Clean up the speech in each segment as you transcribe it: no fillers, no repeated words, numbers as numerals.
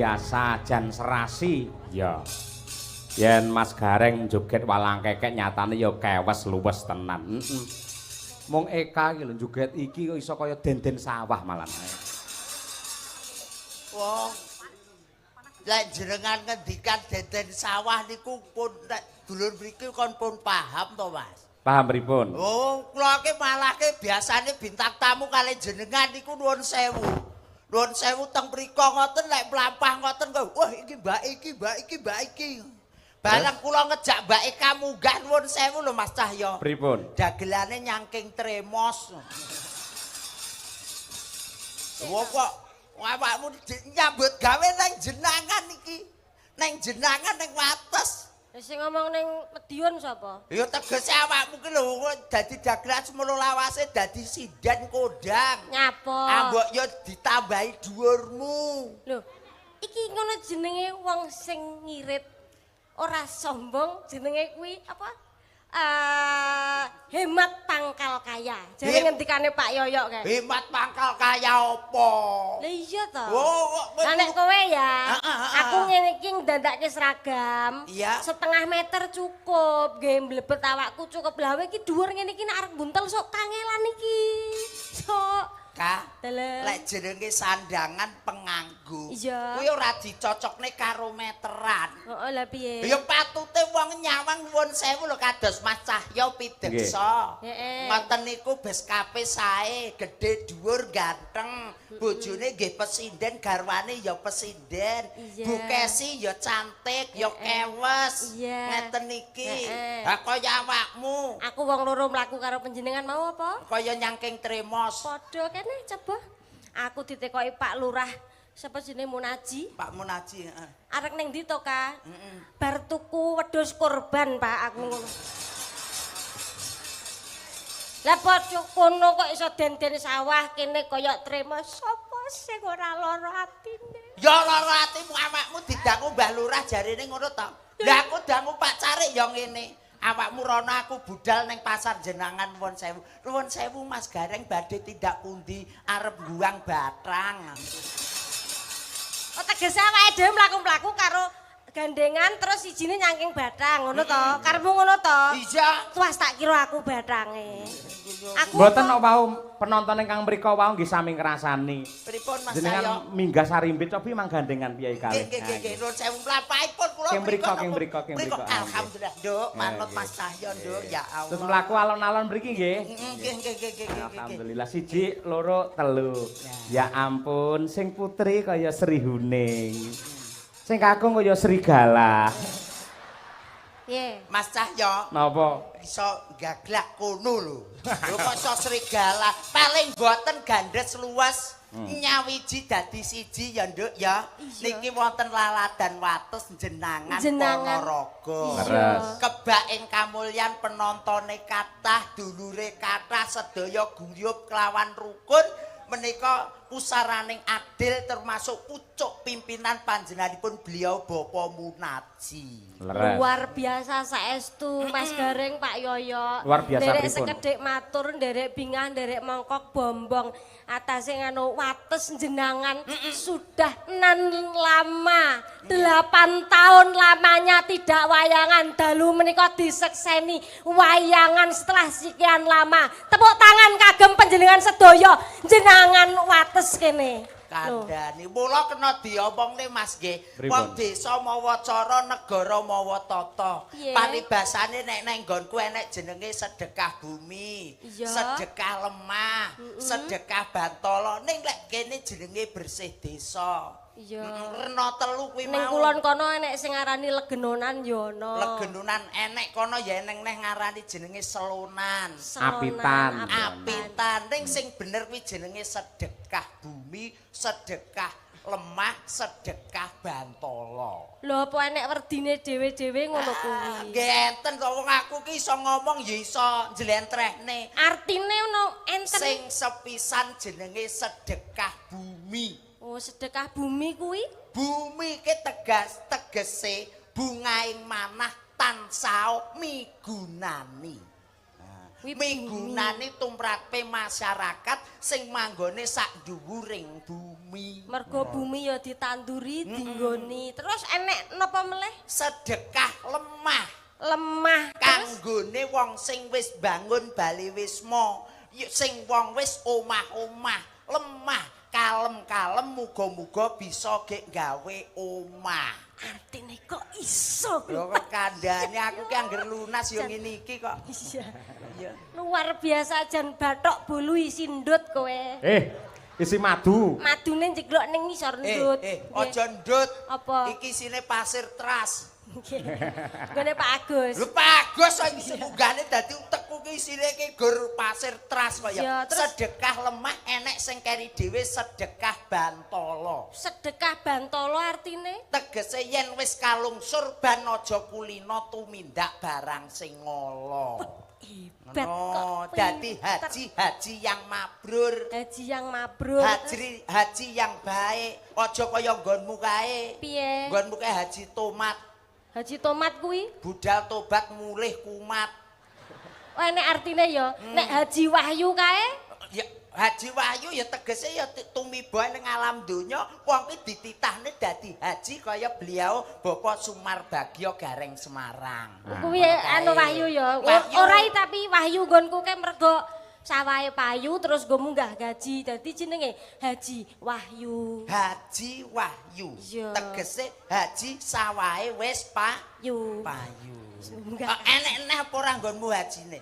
biasa, jan serasi. Ya. Yen Mas Gareng joget walang kekek nyatane ya kewes luwes tenan. Heeh. Mung Eka iki lho joget iki kok iso kaya denden sawah malah. Wong lek jenengan ngendikan deden sawah niku pun nek dulur mriki kon pun paham to, Mas? Paham pripun? Oh, kula ki malah ki biasane bintang tamu kali jenengan niku nuwun sewu. Nuwun sewu teng mriko ngoten lek mlampah ngoten kok, wah iki mbak iki, mbak iki, mbak iki. Bareng kula ngejak Mbak Eka munggah, nuwun sewu lho, Mas Cahyo. Pripun? Dagelane nyangking tremos. Wah, kok awakmu nyambut gawe nang jenangan iki. Nang jenangan nang Wates. Lah, sing ngomong ning Mediun sapa? Ya tegese awakmu ki lho dadi dagelan semono lawase dadi sinden kondang. Nyapa? Ambok ya ditambahi dhuwurmu. Lho, iki ngono jenenge wong sing ngirit ora sombong, jenenge kuwi apa? Hemat pangkal kaya. Jare ngendikane Pak Yoyok kae. Hemat pangkal kaya apa? Lah iya to. Oh, kok kowe Lah nek kowe ya, Heeh. aku ngene iki ndandake seragam. Setengah meter cukup, nggih mlebet awakku cukup. Lah kowe iki dhuwur ngene iki nek arep buntel sok kangelan iki. Sok. Ka, Dalam. lek jenenge sandangan penganggo. Iya. Kuwi ora dicocokne karo meteran. Heeh, lah piye? Ya patute wong nyawang, nuwun sewu lho, kados Mas Cahyo pideksa. Ngoten niku beskape sae, gedhe dhuwur, ganteng. Bojone nggih pesinden, garwane ya pesinden. Iya. Bu Kesi ya cantik, ya kewes. Iya. Ngeten iki. Heeh. Ha kaya awakmu, Aku wong loro mlaku karo panjenengan mau apa? Kaya nyangking tremos. Padha kene coba. Aku ditekoki Pak Lurah, sapa jenenge, Munaji. Pak Munaji, heeh. Arek ning ndi to, Ka? Bar tuku wedhus kurban, Pak, aku ngono. Lah padha kono kok iso den-den sawah, kene kaya tremos, sapa sing ora lara atine? Ya lara atimu, awakmu didangu Mbah Lurah jarene ngono to. Lah aku dangu Pak Carik ya ngene. Awakmu rono, aku budal ning pasar jenangan, nuwun sewu. Nuwun sewu, Mas Gareng badhe tindak pundi? Arep buang batang. Oh, tegese awake dhewe mlaku-mlaku karo gandengan terus sijine nyangking bathang ngono to? Karepmu ngono to? Iya. Tuas tak kira aku bathange. Aku Mboten kok wau penonton ingkang mriku wau nggih sami ngrasani. Pripun, Mas Cahyo? Jenengan minggah sarimbit cobi mang gandengan piye kalih. Nggih, nggih, nuwun sewu mlampahipun kula. Keng mriko, napa? Keng mriko, keng mriko. Alhamdulillah, Nduk, manut Mas Cahyo, Nduk, ya Allah. Terus mlaku alon-alon mriki nggih. Nggih. Alhamdulillah, siji, loro, telu. Ya ampun, sing putri kaya Sri Huning. Sing kakung kaya serigala. Piye? Mas Cahyo Napa? Iso gaglak kono lho. Lho kok iso serigala? Paling boten gandes luwes. Nyawiji dadi siji ya, Nduk, ya. Iya. Niki wonten laladan Wates jenangan, Jenangan. Ponorogo. Iya. Leres. Kebak ing kamulyan, penontone kathah, dulure kathah, sedaya guyub kelawan rukun menika pusaraning adil termasuk pucuk pimpinan panjenenganipun beliau Bapak Munaji. Leres. Luar biasa saestu, Mas Gareng, Pak Yoyo. Luar biasa Nderek pripun? sekedhik matur, nderek bingah, nderek mongkok bombong. Atase nganu Wates jenangan sudah nan lama. 8 tahun lamanya tidak wayangan. Dalu menika disekseni wayangan setelah sekian lama. Tepuk tangan kagem panjenengan sedaya jenangan Wates kene. Lho. Kandhani mula kena diomongne, Mas, nggih. Pripun? Wong desa mawa cara, negara mawa tata. Piye? Paribasane nek neng nggonku enek jenenge sedekah bumi, sedekah lemah, sedekah bantala. Ning lek kene jenenge bersih desa. Rena telu kuwi Ning mau. kulon kono enek sing ngarani legenonan ya ana. Legenonan enek kono ya eneng neh ngarani jenenge selonan. Selonan, Apitan. Apitan, ning sing bener kuwi jenenge sedekah bumi, sedekah lemah, sedekah bantala. Lho, apa enek werdine dhewe-dhewe ngono kuwi? Nggih enten to, wong aku ki iso ngomong ya iso njlentrehne. Artine ono enten? Sing sepisan jenenge sedekah bumi. Oh, sedekah bumi kuwi? Bumi ki tegas tegese bungaing manah tansah migunani. Kuwi bumi. Migunani tumrape masyarakat sing manggone sak dhuwuring bumi. bumi. Mergo bumi ya ditanduri, dinggoni. Terus enek napa meleh? Sedekah lemah. Lemah. Terus Kanggone wong sing wis bangun bali wisma, sing wong wis omah-omah, lemah, kalem-kalem muga-muga bisa gek gawe omah. Artine kok iso? Lho, kok kandhane aku ki angger lunas ya ngene iki kok. Iya. Iya. Luar biasa, jan bathok bolu isi ndut kowe. Eh, isi madu. Madune njeglok ning ngisor Eh, ndut. eh, aja ndut. Apa? Iki isine pasir teras. Nggih. Nggone Pak Agus. Lho, Pak Agus kok iki munggahne dadi utekku ki isine ki gur pasir teras kok ya. Ya, terus- Sedekah lemah enek sing keri dhewe sedekah bantala. Sedekah bantala artine? Tegese yen wis kalungsur ban aja kulino tumindak barang sing ngala. Hebat Ngono, kok. Dadi pinter. Haji haji yang mabrur. Haji yang mabrur. Haji haji yang baik, aja kaya nggonmu kae. Piye? Nggonmu kae haji tomat, Haji tomat kuwi? Budal tobat mulih kumat. Oh, enek artine ya. Nek Haji Wahyu kae? Ya, Haji Wahyu ya tegese ya tumiba ning alam donya, wong kuwi dititahne dadi haji kaya beliau Bapak Sumarbagyo Gareng Semarang. Kuwi anu Wahyu ya. Wahyu. Ora, tapi Wahyu nggonku kae mergo sawahe payu terus nggo munggah gaji. Dadi jenenge Haji Wahyu. Haji Wahyu. Iya. Tegese haji sawahe wis Yu. payu. Munggah. Ah, enek neh apa ora nggonmu hajine?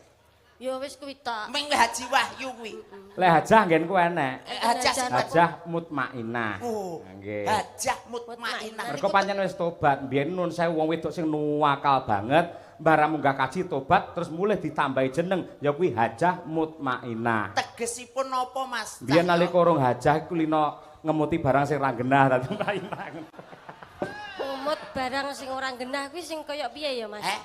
Ya wis kuwi tok. Ming Haji Wahyu kuwi. Lek hajah nggenku enek. Eh, hajah sing Hajah mutmainah. Oh, Nggih. Hajah mutmainah. Mergo pancen wis tobat, mbiyen nun sewu wong wedok sing nuwakal banget, barang munggah kaji tobat terus mulih ditambahi jeneng ya kuwi Hajah Mutmainah. Tegesipun napa, Mas? Biyen nalika urung hajah iku lino ngemuti barang sing ra genah dadi mutmainah. Ngumut barang sing ora genah kuwi sing kaya piye ya, Mas? Eh,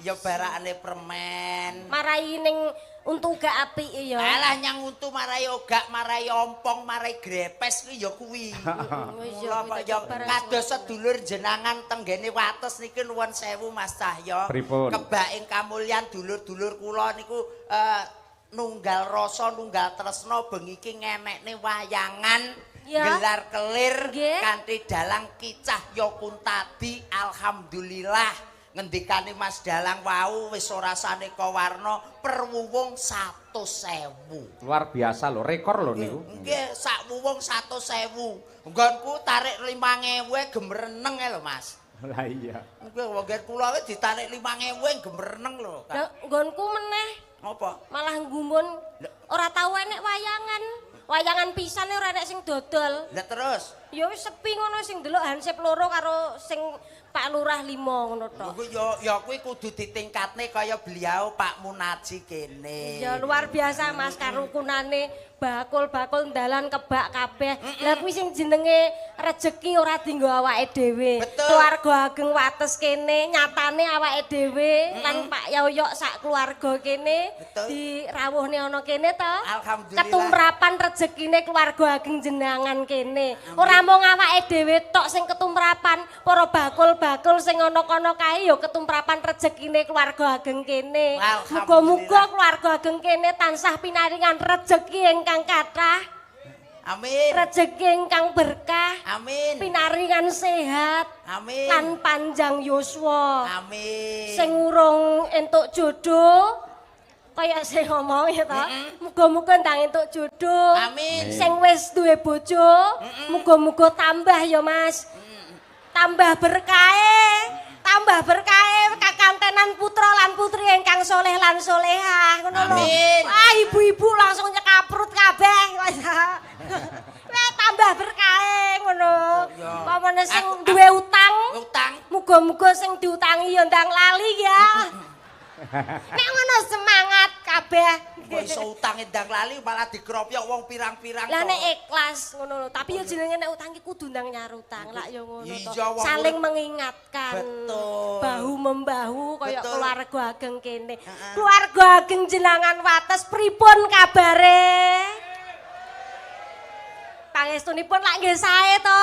ya barakane permen. Marai ning untu gak apik ya. Alah, nyang untu marai ogak, marai ompong, marai grepes kuwi ya kuwi. Wis Mula kok ya kados sedulur jenangan tenggene Wates niki nuwun sewu, Mas Cahyo. Pripun? Kebak ing kamulyan dulur-dulur kula niku nunggal rasa, nunggal tresna bengi iki ngenekne wayangan gelar kelir kanthi dalang Ki Cahyo Kuntadi. Alhamdulillah, ngendikane Mas Dalang wau wis ora saneka warna per wuwung 100.000. Luar biasa lho, rekor lho niku. Nggih, sak wuwung 100.000. Nggonku tarik 5.000 gemereneng e lho, Mas. Lah iya. Nggih, wong nggen kula kuwi ditarik 5.000 gemereneng lho. Lah nggonku meneh Apa? Malah nggumun ora tau enek wayangan. Wayangan pisan ora enek sing dodol. Lah terus? Ya wis sepi ngono, sing ndelok hansip loro karo sing Pak Lurah limo ngono tok. Kuwi ya ya kuwi kudu ditingkatne kaya beliau Pak Munaji kene. Ya luar biasa, Mas, karukunane bakul-bakul dalan kebak kabeh. Lah kuwi sing jenenge rejeki ora dienggo awake dhewe. Betul. Keluarga ageng Wates kene nyatane awake dhewe lan Pak Yoyok sak keluarga kene dirawuhne ana kene to. Alhamdulillah. Ketumrapan rezekine keluarga ageng jenangan kene. Ora mung awake dhewe tok sing ketumrapan, para bakul-bakul sing ana kono kae ya ketumrapan rezekine keluarga ageng kene. Alhamdulillah. Muga-muga keluarga ageng kene tansah pinaringan rejeki ingkang kathah, Amin. rejeki ingkang berkah, Amin. pinaringan sehat Amin. lan panjang yuswa. Amin. Sing urung entuk jodoh kaya sing ngomong ya ta, muga-muga ndang entuk jodoh. Amin. Sing wis duwe bojo, muga-muga tambah ya, Mas. Tambah berkahe, tambah berkahe kakantenan putra lan putri ingkang soleh lan solehah ngono lho. Amin. Wah, ibu-ibu langsung nyekaprut kabeh. Wah, tambah berkahe ngono. Ya. Pamane sing duwe utang, Utang. Muga-muga sing diutangi ya ndang lali ya. Nek ngono semangat kabeh. Kok iso utange ndang lali malah dikropyok wong pirang-pirang Lah kok. nek ikhlas ngono lho, tapi ya jenenge nek utang ki kudu ndang nyar utang, lak ya ngono to. Iya, wong Saling urip. Mengingatkan. Betul. Bahu membahu kaya keluarga ageng kene. Keluarga ageng jenangan Wates pripun kabare? Pangestunipun lak nggih sae to?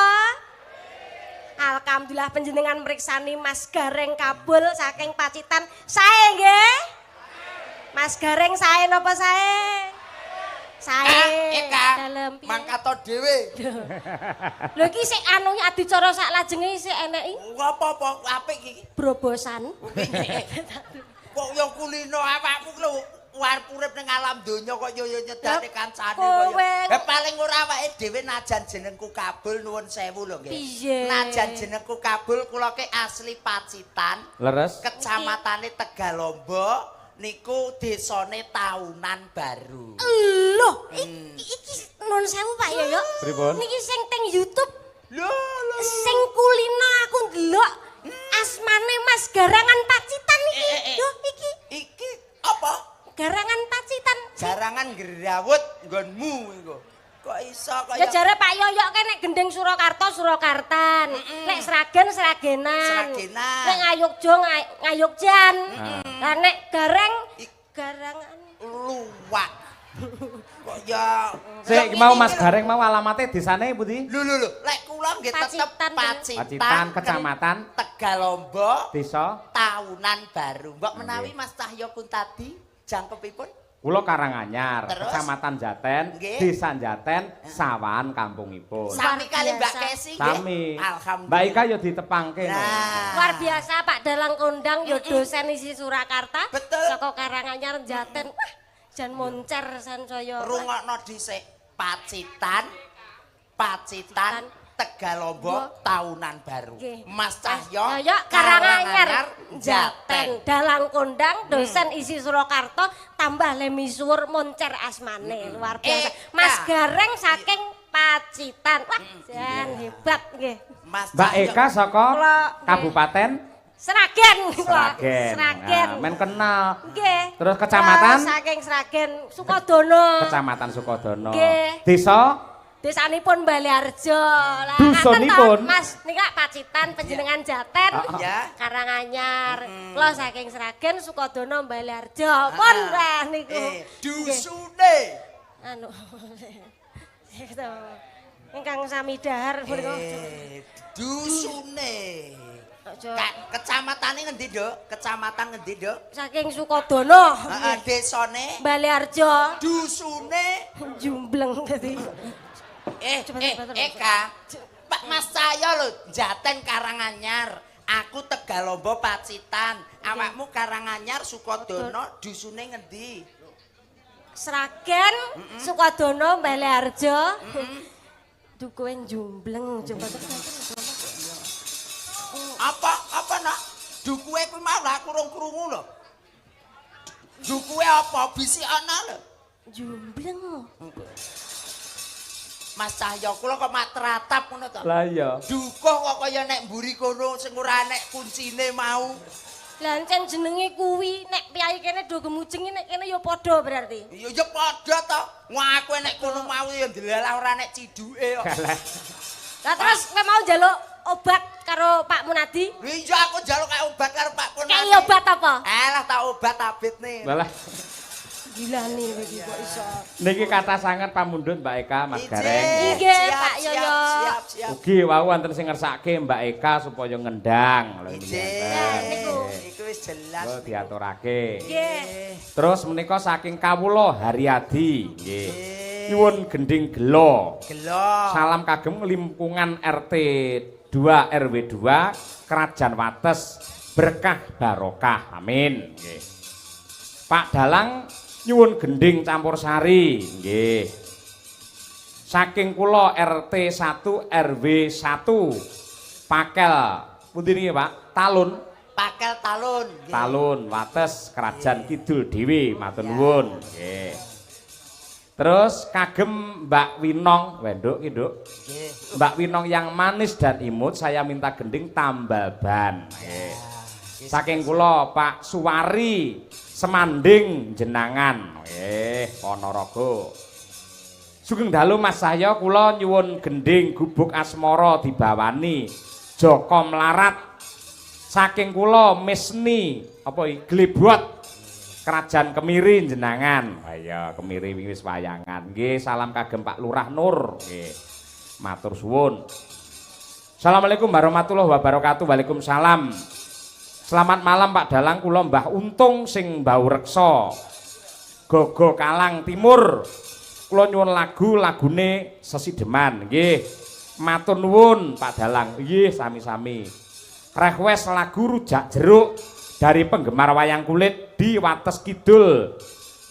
Alhamdulillah, panjenengan mriksani Mas Gareng Kabul saking Pacitan sae nggih? Mas Gareng sae napa sae? Sae. Eka. Dalem piye? Mangkato dhewe. Lho, iki sik anu adicara sak lajenge sik eneki Apa-apa apik iki. Brobosan. Kok yo kulino awakmu lho, arep urip ning alam donya kok yo yo nyedane kancane Kowe. kaya. Eh, paling ora awake dhewe najan jenengku Kabul, nuwun sewu lho nggih. Piye? Najan jenengku Kabul, kula ke asli Pacitan, Leres. Kecamatane Tegalombo, niku desane Tahunan Baru. Loh, iki, iki nuwun sewu, Pak Yoyo. Pripun? Niki sing teng YouTube Lho lho. Sing kulino aku ndelok asmane Mas Garangan Pacitan iki. Eh, eh, eh. Yo iki Iki apa? Garangan Pacitan. Garangan grawut nggonmu iku. Kok iso Ya kaya jare Pak Yoyo kan nek gending Surakarta Surakartan, nek Sragen Sragenan. Sragenan. Nek Ngayogja Ngayogjan. Lah nek Gareng Garangan. Luwak. Kok ya. Sik, iki mau Mas Gareng mau alamate desane pundi? Lho lho lho, lek kula nggih tetep Pacitan, Pacitan, Pacitan, kecamatan Tegalombo, desa Tahunan Baru. Mbok menawi Mas Cahyo Kuntadi jangkepipun? Kula Karanganyar, Terus? Kecamatan Jaten, Nggih. Desa Jaten, Sawahan kampungipun. Sami kali Mbak Biasa. Kesi nggih. Sami. Alhamdulillah. Mbak Ika ya ditepangke. No. Nah. Luar biasa, Pak Dalang kondang ya dosen isi Surakarta. Betul. Saka Karanganyar Jaten. Wah, jan moncer sansaya. Rungokno dhisik. Pacitan, Pacitan, Tegalombo, Tahunan Baru. Nggih. Mas Cahyo, Cahyo Karanganyar, Jaten. Jaten, dalang kondang, dosen isi Surakarta, tambah le misuwur moncer asmane, luar biasa. Mas Gareng saking Pacitan. Wah, jan hebat nggih. Mas Mbak Cahyo. Eka saka Kabupaten Sragen kula. Sragen. Sragen. Nah, men kenal. Nggih. Terus kecamatan? Kula saking Sragen, Sukodono. Kecamatan Sukodono. Nggih. Desa Desanipun Baleharjo. Lah, Dusunipun? ngaten to, Mas, nika Pacitan, panjenengan Jaten. Ya. Karanganyar. Kula saking Sragen, Sukodono, Baleharjo. Pun lah niku. Dusune. Anu. Gitu. Ingkang sami dahar punika. Dusune. Aja. Kecamatane ngendi, Nduk? Kecamatan ngendi, Nduk? Saking Sukodono. Heeh, desane, Baleharjo. Dusune. Jumbleng dadi. Coba, coba, coba. Eka. Pak Mas Cahyo lho, Jaten Karanganyar. Aku Tegalombo Pacitan. Awakmu Karanganyar Sukodono, dusune ngendi? Sragen, Sukodono, Baleharjo. Duh, kowe jumbleng coba. Apa apa nak? Dukuwe kuwi mau lah aku rung krungu lho. Dukuwe apa? Bisi ana lho. Jumbleng. Mas Cahyo kula kok mak teratap ngono to. Lah iya. Dukuh kok kaya nek mburi kono sing ora nek kuncine mau. Lah encen jenenge kuwi nek piyai kene do gemujeng, nek kene ya padha berarti. Ya ya padha to. Wong aku nek kono mau ya ndelalah ora nek ciduke kok. Lah terus kowe mau njaluk obat karo Pak Munadi? Iya, aku njaluk kae obat karo Pak Punadi. Kei obat apa? Alah, tak obat abitne. Walah. Gila nih kowe iki kok iso. Niki kathah sanget pamundhut Mbak Eka, Mas Gareng. Nggih, Siap, Pak siap, Yoyo. Siap, siap. Ugi wau wonten sing ngersake Mbak Eka supaya ngendang lho. Ije. Niku. Iku wis jelas. Lho, diaturake. Nggih. Terus menika saking kawula Haryadi nggih. Nyuwun gending Gelo. Gelo. Salam kagem lingkungan RT 2 RW 2 Krajan Wates, berkah barokah. Amin. Nggih. Pak Dalang nyuwun gending Campur Sari nggih. Saking kula RT 1 RW 1 Pakel pundi niki, Pak? Talun. Pakel Talun. Nggih. Talun Wates Krajan Kidul dhewe, matur nuwun. Nggih. Terus kagem Mbak Winong, wenduk ki, Nduk. Nggih. Mbak Winong yang manis dan imut, saya minta gending Tambal Ban. Nggih. Saking kula Pak Suwari Semanding Jenangan. Nggih, Ponorogo. Sugeng dalu Mas Cahyo, kula nyuwun gending Gubuk Asmara dibawani Joko Melarat. Saking kula Misni apa iki Glebot Kerajaan Kemiri Jenangan. Wah iya, Kemiri wingi wis wayangan. Nggih, salam kagem Pak Lurah Nur. Nggih. Matur suwun. Assalamualaikum warahmatullahi wabarakatuh. Waalaikumsalam. Selamat malam Pak Dalang, kula Mbah Untung sing Mbau Reksa. Gogo Kalang Timur. Kula Kula nyuwun lagu lagune Sesideman nggih. Matur nuwun Pak Dalang. Nggih, sami-sami. Request lagu Rujak Jeruk dari penggemar wayang kulit di Wates Kidul.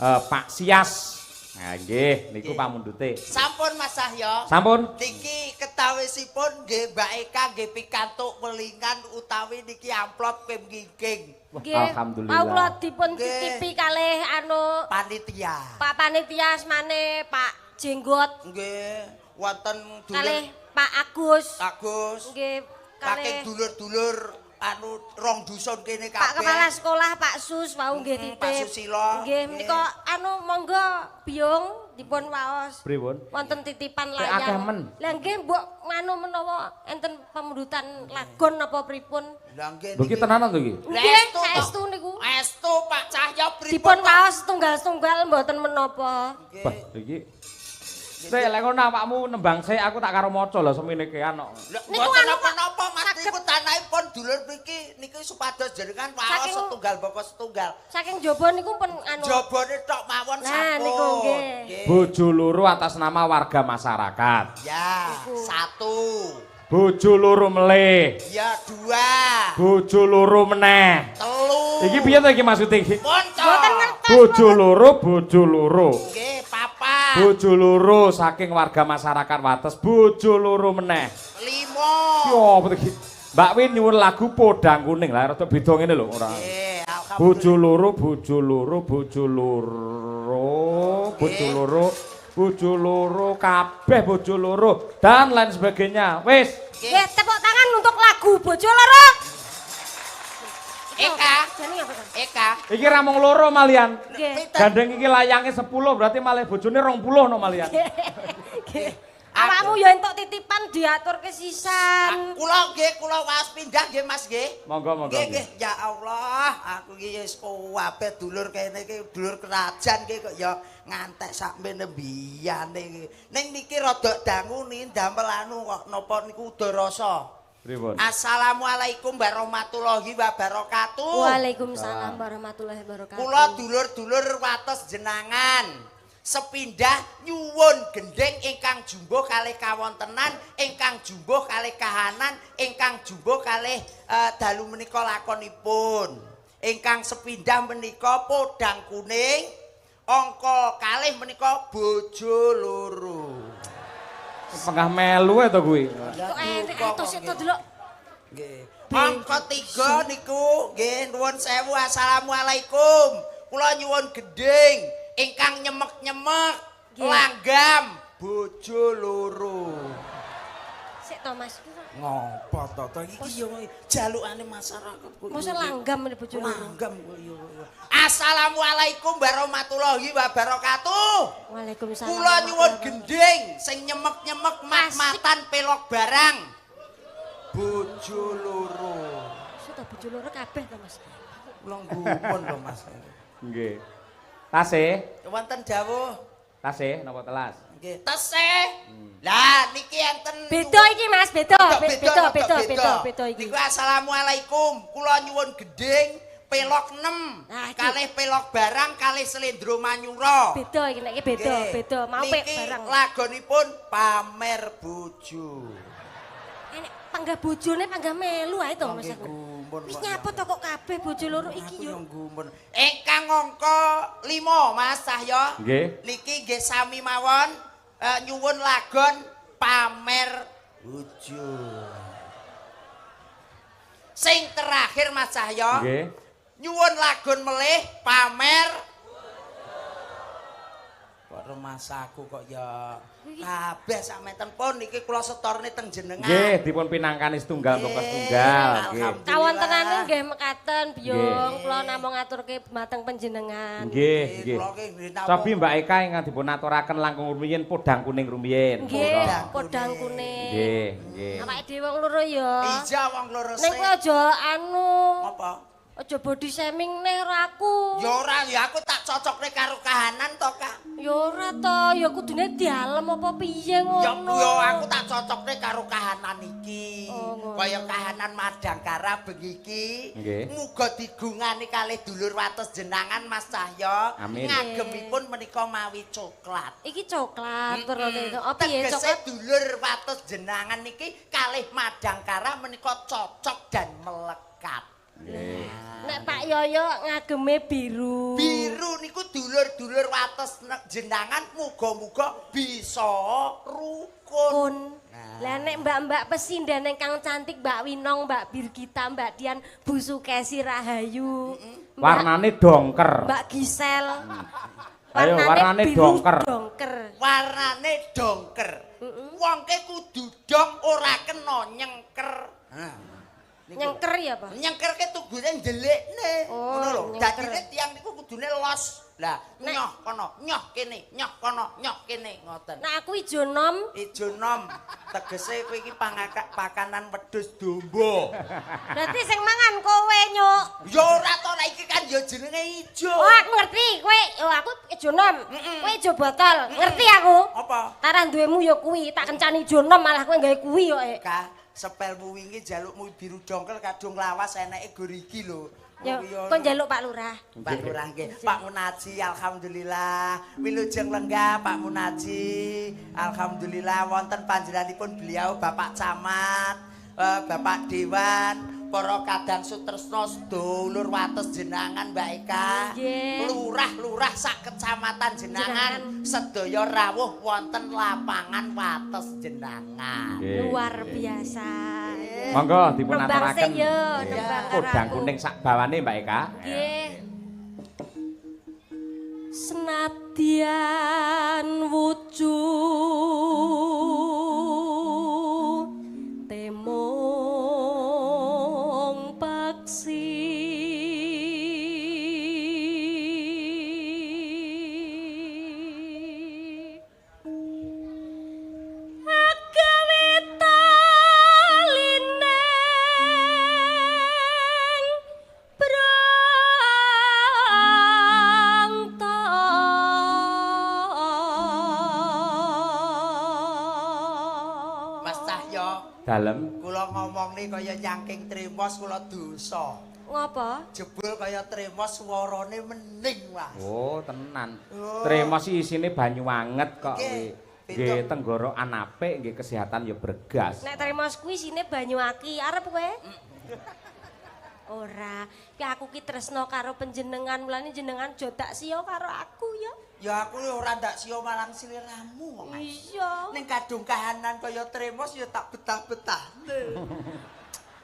Pak Sias. Nah, nggih, niku pamundhute. Sampun Mas Cahyo. Sampun. Niki ketawisipun nggih Mbak Eka nggih pikantuk welingan utawi niki amplop Kim King. Nggih. Alhamdulillah. Mau kula dipun Nggih. titipi kalih anu Panitia. Pak Panitia asmane Pak Jenggot Nggih, wonten kalih dulur Pak Agus. Agus. Nggih, Saking kalih dulur-dulur anu rong dusun kene kabeh. Pak Kepala Sekolah Pak Sus wau nggih titip. Pak Susilo. Nggih, menika anu monggo Biyung dipun waos. Pripun? Wonten titipan Kok akeh layang. men? Lah nggih mbok nganu menawa enten pamundutan lagon napa pripun. Lah nggih. Lho iki tenanan to iki? Nggih, Estu, Pak. saestu niku. Estu Pak Cahyo pripun? Dipun waos setunggal-setunggal mboten menapa. Nggih. Bah, iki. Sik, lek ngono awakmu nembang sik aku tak karo maca lho semene kean kok. Lho, Niku mboten anu, Pak. napa-napa Mas niku tanahipun dulur mriki niki supados jenengan waos setunggal baka setunggal. Saking jaba niku pun anu. Jabone tok mawon Nah, sampun. niku nggih. Nggih. Bojo loro atas nama warga masyarakat. Ya, satu. Bojo loro melih. Ya, dua. Bojo loro meneh. Telu. Iki piye to iki maksude iki? Pun to. Mboten ngertos. Bojo loro, bojo loro. Nggih, papat. Bojo loro saking warga masyarakat Wates, bojo loro meneh. Lima. Yo apa to iki? Mbak Win nyuwun lagu Podang Kuning lah rada beda ngene lho ora. Nggih, alhamdulillah. Bojo loro, bojo loro, bojo loro, bojo loro, bojo loro, kabeh bojo loro dan lain sebagainya. Wis. Nggih, tepuk tangan untuk lagu Bojo Loro. Eka. Jane apa to? Eka. Iki ra mung loro malian. Nggih. Pinten? Gandeng iki layange 10 berarti malih bojone 20 no malian. Nggih. Awakmu ya entuk titipan diaturke sisan. Kula nggih, kula waos pindah nggih Mas nggih. Monggo monggo. Nggih, nggih. Ya Allah, aku iki wis kabeh dulur kene iki dulur kerajaan iki kok ya ngantek sakmene mbiyane iki. Ning niki rada dangu ni ndamel anu kok napa niku udarasa. Pripun? Assalamualaikum warahmatullahi wabarakatuh. Waalaikumsalam warahmatullahi wabarakatuh. Kula dulur-dulur wates jenangan. Sepindah nyuwun gendhing ingkang jumbuh kalih kawontenan, ingkang jumbuh kalih kahanan, ingkang jumbuh kalih dalu menika lakonipun. Ingkang sepindah menika Podang Kuning, angka kalih menika bojo loro. Pengah melu e to kuwi. Kok enek to sik to delok. Nggih. Angka 3 niku nggih nuwun sewu assalamualaikum. Kula nyuwun gendhing ingkang nyemek-nyemek langgam bojo loro. Sik to Mas. Ngopo to to iki yo jalukane masyarakat kok. Mosok langgam ini bojo loro. Langgam kok yo. Assalamualaikum warahmatullahi wabarakatuh. Waalaikumsalam. Kula nyuwun gendhing sing nyemek-nyemek mat-matan pelok barang. Bojo loro. Sik to bojo loro kabeh to Mas. Kula gumun lho Mas. Nggih. Tasih, Wonten dawuh. tasih napa telas? Nggih. Tesih. Lah niki enten Beda iki Mas, beda. Beda, beda, beda, beda iki. Niku assalamualaikum. Kula nyuwun gendhing pelok 6. Nah, iki. Kalih pelok barang kalih slendro manyura. Beda iki nek iki beda, Nggih. beda. Mau pek Niki barang. lagonipun pamer bojo. Enek panggah bojone panggah melu ae to Mas Nggih, aku. gumun Wis kok. nyapa to kok kabeh bojo loro iki Aku yo. yo gumun. Ingkang angka 5 Mas Cahyo. Nggih. Niki nggih sami mawon nyuwun lagon pamer bojo. Sing terakhir Mas Cahyo. Nggih. Nyuwun lagon melih pamer. Kok remasaku kok ya kabeh sakmenten pun niki kula setorne teng jenengan. Nggih, dipun pinangkani setunggal mbaka setunggal. Nggih. Alhamdulillah. Kawontenane nggih mekaten Biyung, Nggih. kula namung ngaturke dhumateng panjenengan. Nggih, nggih. Kula ki nggih napa- Cobi Mbak Eka ingkang dipun aturaken langkung rumiyin Podang Kuning rumiyin. Nggih, Podang podang kuning. kuning. Nggih, nggih. Awake dhewe wong loro ya. Iya wong loro Ning kowe aja anu Apa? Aja body shaming neh ora aku. Ya ora, ya aku tak cocokne karo kahanan to, Kak. Ya ora to, ya kudune dialem apa piye ngono. Ya ya aku tak cocokne karo kahanan iki. Oh, ngono. Kaya kahanan Madangkara bengi iki. Nggih. Muga digungani kalih dulur wates jenangan Mas Cahya. Amin. Ngagemipun menika mawi coklat. Iki coklat werna itu. Apa piye Tegese coklat? dulur wates jenangan niki kalih Madangkara menika cocok dan melekat. Nggih. Nek Pak Yoyo ngageme biru. Biru niku dulur-dulur wates jenangan muga-muga bisa rukun. Kun. Lah nek mbak-mbak pesinden ingkang cantik Mbak Winong, Mbak Birgita, Mbak Dian, Bu Sukesi Rahayu. Mbak, Warnane dongker. Mbak Gisel. Ayo, warnane biru dongker. Dongker. Warnane dongker. Wongke kudu dong ora kena nyengker. Nah, niku. Nyengker ya, Pak? Nyengkerke tugune ndelikne. Oh, Ngono lho. nyengker. Dadine tiyang niku kudune los. Lah, Nek- nyoh kono, nyoh kene, nyoh kono, nyoh kene ngoten. Nek aku ijo nom, Ijo nom, tegese kowe iki pakanan wedhus domba. berarti sing mangan kowe nyuk. Ya ora to, lah iki kan ya jenenge ijo. Oh, aku ngerti, kowe oh aku ijo nom. Kowe ijo botol. Ngerti aku? Apa? Tarah duwemu ya kuwi, tak kencani ijo nom malah kowe gawe kuwi kok. eh. Ka, sepelmu wingi jalukmu biru dongkel kadung lawas eneke gor iki lho. Yo, Kuwi ya kon njaluk Pak Lurah. Pak Lurah nggih, Pak Munaji alhamdulillah. Wilujeng lenggah Pak Munaji. Alhamdulillah wonten panjenenganipun beliau Bapak Camat, Bapak Dewan, para kadang sutresna sedulur wates jenangan Mbak Eka. Nggih. Lurah-lurah sak kecamatan jenangan sedaya rawuh wonten lapangan wates jenangan. Nggih. Luar biasa. Monggo dipun Nembang aturaken. sik yo, Nggih. nembang karo Podang aku. kuning sak bawane Mbak Eka. Nggih. Senadyan wujud temong paksi agawe talineng brangta. Mas Cahyo, Dalem. kula ngomongne kaya nyangking tremos kula dosa. Ngopo? Jebul kaya tremos swarane mening, Mas. Oh, tenan. Oh. Tremos isine banyu anget kok Nggih, kuwi. Nggih tenggorokan apik, nggih kesehatan ya bergas. Nek tremos kuwi isine banyu aki, arep kowe? Ora, ki aku ki tresno karo panjenengan, mulane jenengan aja dak siya karo aku ya. Ya aku ora ndak siya marang sliramu kok. Mas. Iya. Ning kadung kahanan kaya tremos ya tak betah-betahne.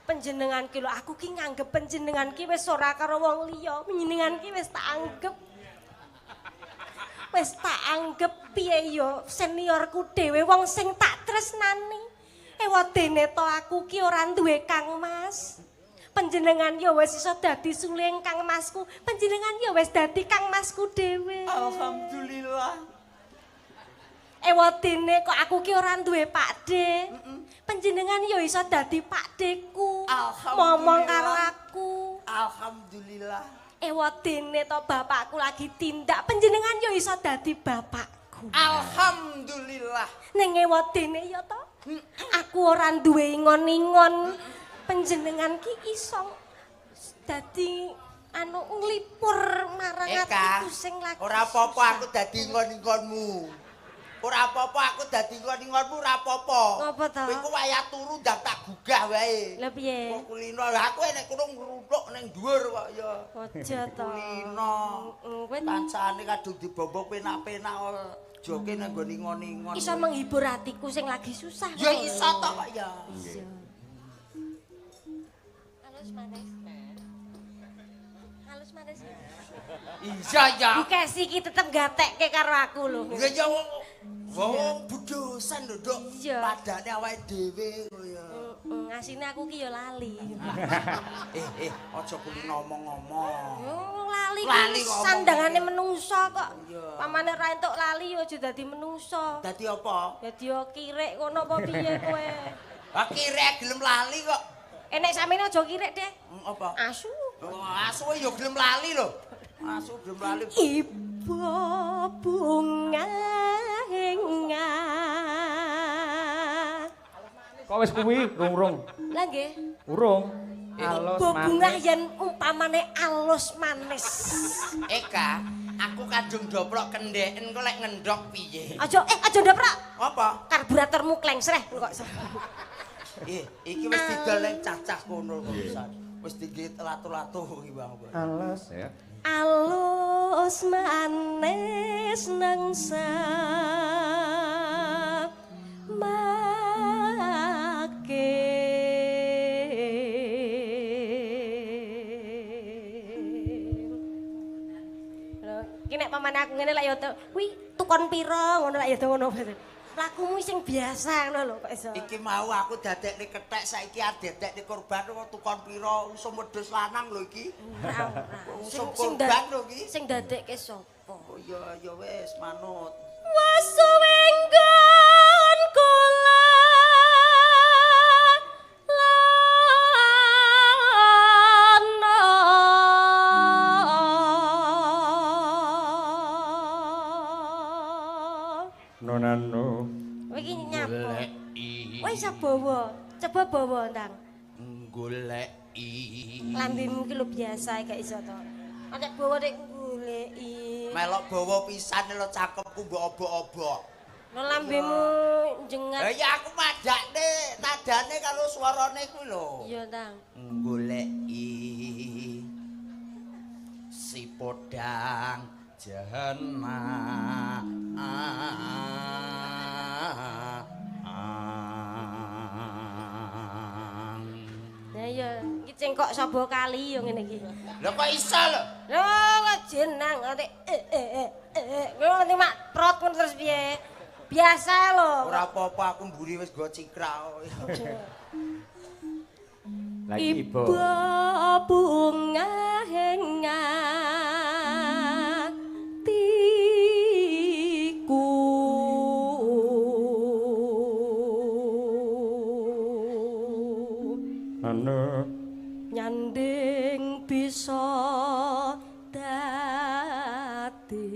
Panjenengan ki lho, aku ki nganggep panjenengan ki wis ora karo wong liya. Panjenengan ki wis tak anggep. Wis tak anggep piye ya seniorku dhewe wong sing tak tresnani. Ewadene to aku ki ora duwe Kang Mas. Panjenengan ya wis iso dadi suling Kang Masku. Panjenengan ya wis dadi Kang Masku dhewe. Alhamdulillah. Ewadene kok aku ki ora duwe Pakde. Panjenengan ya iso dadi Pakdeku. Alhamdulillah. Momong karo aku. Alhamdulillah. Ewadene to bapakku lagi tindak, panjenengan ya iso dadi bapakku. Alhamdulillah. Ning ewadene ya to, aku ora duwe ingon-ingon. Panjenengan ki iso dadi anu nglipur marang Eka, atiku sing lagi. ora apa-apa susah. aku dadi ingon-ingonmu. Ora apa-apa aku dadi ingon-ingonmu ora apa-apa. Ngopo to? Kowe ku wayah turu ndang tak gugah wae. Lah piye? Kok kulino lah aku enek kono ngruntuk ning dhuwur kok ya. Aja to. Kulino. Heeh, kowe Kancane kadung dibombong penak-penak kok joke nang nggon ingon-ingon. iso menghibur hatiku sing lagi susah. Ya iso to kok ya. Iya. Halus manis. Halus manis. Iya ya. Bu Kesi iki tetep gatekke karo aku lho. Ya ya wong wong budosan lho, Nduk. Iya. Padane awake dhewe kok ya. Ngasine aku ki ya lali. Aja kulino omong-omong. Oh, lali Lali ki kok sandangane omong-omong. menungso kok. Iya. Pamane ra entuk lali ya aja dadi menungso. Dadi apa? Dadi yo kirek ngono apa piye kowe? Lah kirek gelem lali kok. Enek samene aja kirek deh. Apa? Asu. Wah, asu ya gelem lali lho. Asu gelem lali. Ibu bunga Kok wis kuwi rung-rung? Lah nggih. Urung. Alus Ibu bunga manis. yen umpamane alus manis. Eka, aku kadung doplok kendheken kok lek ngendhok piye? Aja aja ndoprak. Apa? Karburatormu klengsreh kok. Iki wis didol ning cacah kono kok pisan. Wis dingge latu-latu iki Bang. Alus ya. Alus manis nang make. Lho, iki nek pamane aku ngene lek ya kuwi tukon pira ngono lek ya ngono. Lakumu sing biasa ngono lho kok iso. Iki mau aku dadekne kethek saiki adedekne korban kok tukon pira usum wedhus lanang lho iki. Ora ora. Usum korban lho iki. Sing dadekke sapa? Oh iya ya wis manut. Wasuwenggon kula lana. Nonano. Kowe iki nyapa? Kowe iso bawa. Coba bawa ndang. Goleki. Lambemu ki lho biasa gak iso to. Nek bawa nek goleki. Melok bawa pisan lho cakepku mbok obok-obok. Lho lambemu jengat. Lah ya aku madakne nadane karo swarane kuwi lho. Iya, Ndang. Goleki si podang jahana. Lah iya, iki cengkok saba kali yo ngene iki. Lho kok iso lho? Lho kok jenang nganti ngono nganti mak prot ngono terus piye? Biasa lho. Ora apa-apa aku mburi wis go cikrak. Lagi ibu. Ibu bunga hatiku. Anu nyanding bisa dadi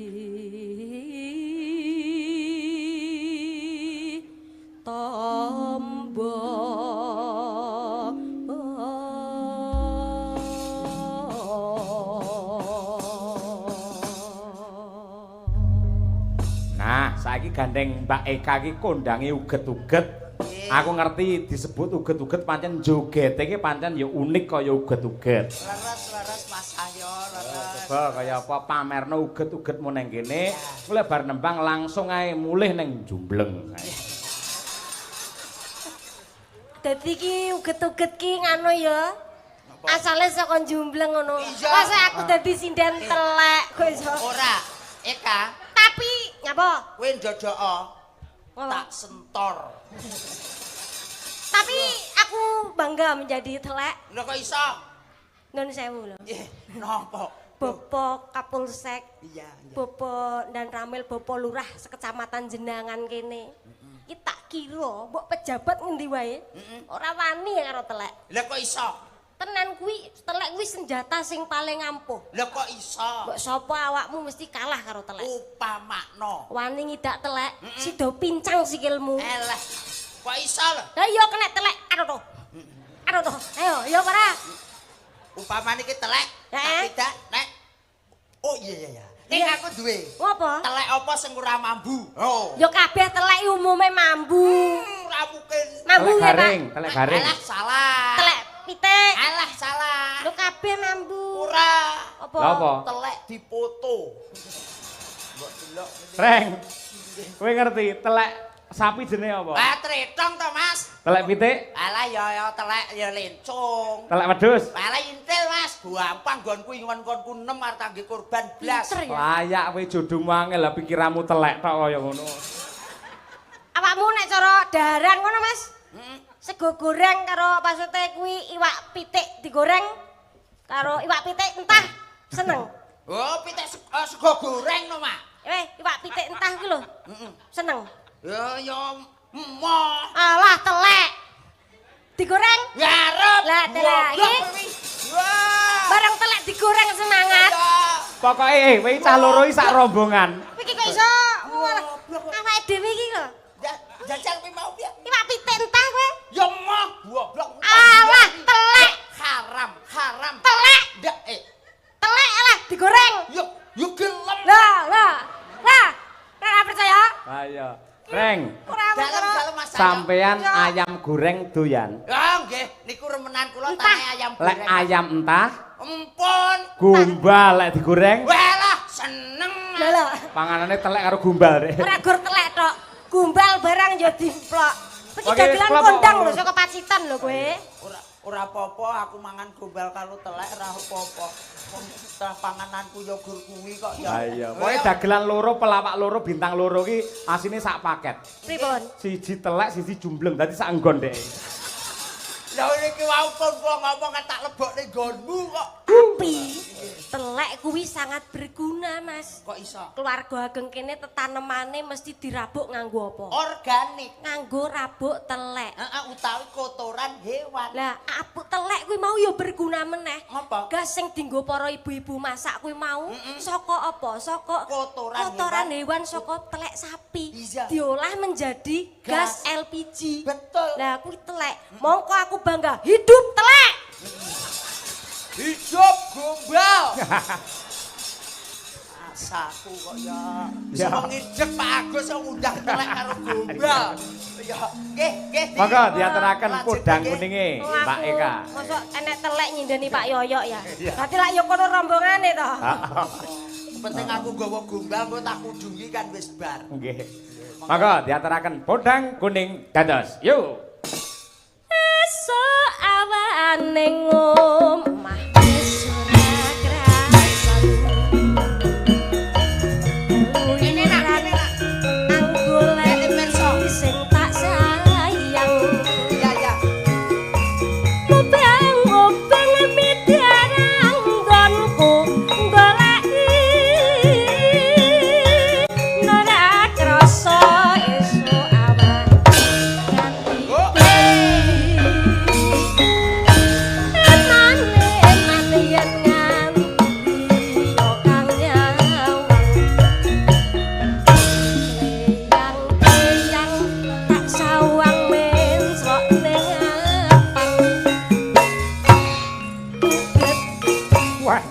tombo. Nah, saiki gandeng Mbak Eka iki kondange uget-uget. Aku ngerti disebut uget-uget pancen jogete iki pancen ya unik kaya uget-uget. Leres-leres Mas Ayo, leres. Coba kaya apa pamerno uget-ugetmu nang kene, mulai bar nembang langsung ae mulih nang Jumbleng. Dadi iki uget-uget ki ngono ya. Asale saka Jumbleng ngono. Iya. Masa aku dadi sinden telek kok iso. Ora, Eka, Tapi nyapa? kowe ndodoko tak sentor. Tapi aku bangga menjadi telek. Lho kok iso? Nun sewu lho. Napa? Bapak Kapolsek, Iya, iya. Bapak dan Ramil, Bapak Lurah sekecamatan Jenangan kene. Iki tak kira mbok pejabat ngendi wae ora wani karo telek. Lha kok iso? Tenan kuwi telek kuwi senjata sing paling ampuh. Lha kok iso? Mbok sapa awakmu mesti kalah karo telek. Upamakno. Wani ngidak telek, sida pincang sikilmu. Eleh. Kok iso lho? Lah iya kena telek. Aduh toh. Aduh toh. Ayo, iya ora? Upamane iki telek, tapi dak nek oh iya iya iya. Ning aku duwe. Ngopo? Telek apa sing ora mambu? Oh. Ya kabeh telek umume mambu. Ora mungkin. Mambu Telek ya, Pak. garing, telek garing. Alah salah. Telek pitik. Alah salah. Lho kabeh mambu. Ora. Apa? Lha apa? Telek dipoto. Mbok delok. Reng. Kowe ngerti telek sapi jenenge apa? Ah tretong to, Mas. Telek pitik, Alah ya ya telek ya lencung. telek wedhus. Alah intil, Mas. Gampang nggonku ingon-ngonku 6 arep tangge korban blas. Pinter ya. Layak kowe jodohmu angel lah pikiranmu telek tok kaya ngono. Awakmu nek cara daharan ngono, Mas. Sego goreng karo pasute kuwi iwak pitik digoreng karo iwak pitik entah seneng. Oh, pitik sego goreng no, Mak. Iwak pitik entah kuwi lho. Seneng. Ya ya emoh. Alah telek. Digoreng. Ya arep. Lah, telek. Goblok kowe. Wah. Barang telek digoreng semangat. Ya. Pokoke kowe cah loro iki sak rombongan. Kowe iki kok iso awake dhewe iki lho. Jajal kuwi mau piye? Iwak pitik entah kowe. Ya moh, goblok. Alah, telek. Haram, haram. Telek. Ndak Telek alah digoreng. Yo, yo gelem. Lah, lah. Lah, ora percaya? Ayo. Reng, Ora percaya. Dalem-dalem Mas. Sampean Ya. ayam goreng doyan. Ya nggih, niku remenan kula Entah. tanah ayam Lek goreng. ayam entah, Empun. gombal lek digoreng, Walah, seneng. Lah lah. Panganane telek karo gombal rek. Ora gur telek tok. Gombal barang ya dimplok. Iki Oke, dagelan klop, kondang kok. lho saka Pacitan lho kowe. Ora ora apa-apa aku mangan gombal karo telek ora apa-apa. Wong tah pangananku ya gur kuwi kok ya. Ha iya, pokoke dagelan loro, pelawak loro, bintang loro ki asine sak paket. Pripun? Siji telek, siji jumbleng, dadi sak nggon dek. Lah niki wau pun kula ngomong kan tak lebokne nggonmu kok. Tapi telek kuwi sangat berguna, Mas. Kok iso? Keluarga ageng kene tetanemane mesti dirabuk nganggo apa? Organik. Nganggo rabuk telek. Heeh, utawi kotoran hewan. Lah, abuk telek kuwi mau ya berguna meneh. Apa? Gas sing dienggo para ibu-ibu masak kuwi mau saka apa? Saka Kotoran kotoran hewan, saka telek sapi. Iya. Diolah menjadi gas, Gas. LPG. Betul. Lah kuwi telek. Mongko aku bangga hidup telek. Hidup gombal. Asaku kok ya. Ya. Wong ngidek Pak Agus kok ngundang telek karo gombal. Ya, nggih, nggih. Monggo diaturaken Lajeng, podang nggih. kuninge, Wong Mbak aku Eka. Mosok enek telek nyindeni Pak Yoyok ya. Iya. Berarti lak yo kono rombongane to. Penting aku nggawa gombal engko tak kudungi kan wis bar. Nggih. Monggo diaturaken podang kuning dados. Yuk. Esuk awane ngomah wis ora krasan. Kene nak, kene nak. Anggolek Kene pirsa. Sing tak sayang. Iya, iya. Obang-obang midarang nggonku goleki ora krasa esuk awan nganti Oh. Eman-eman yen nganti yo kang nyawang Leyang-leyang tak sawang menclok ning apang. Wah.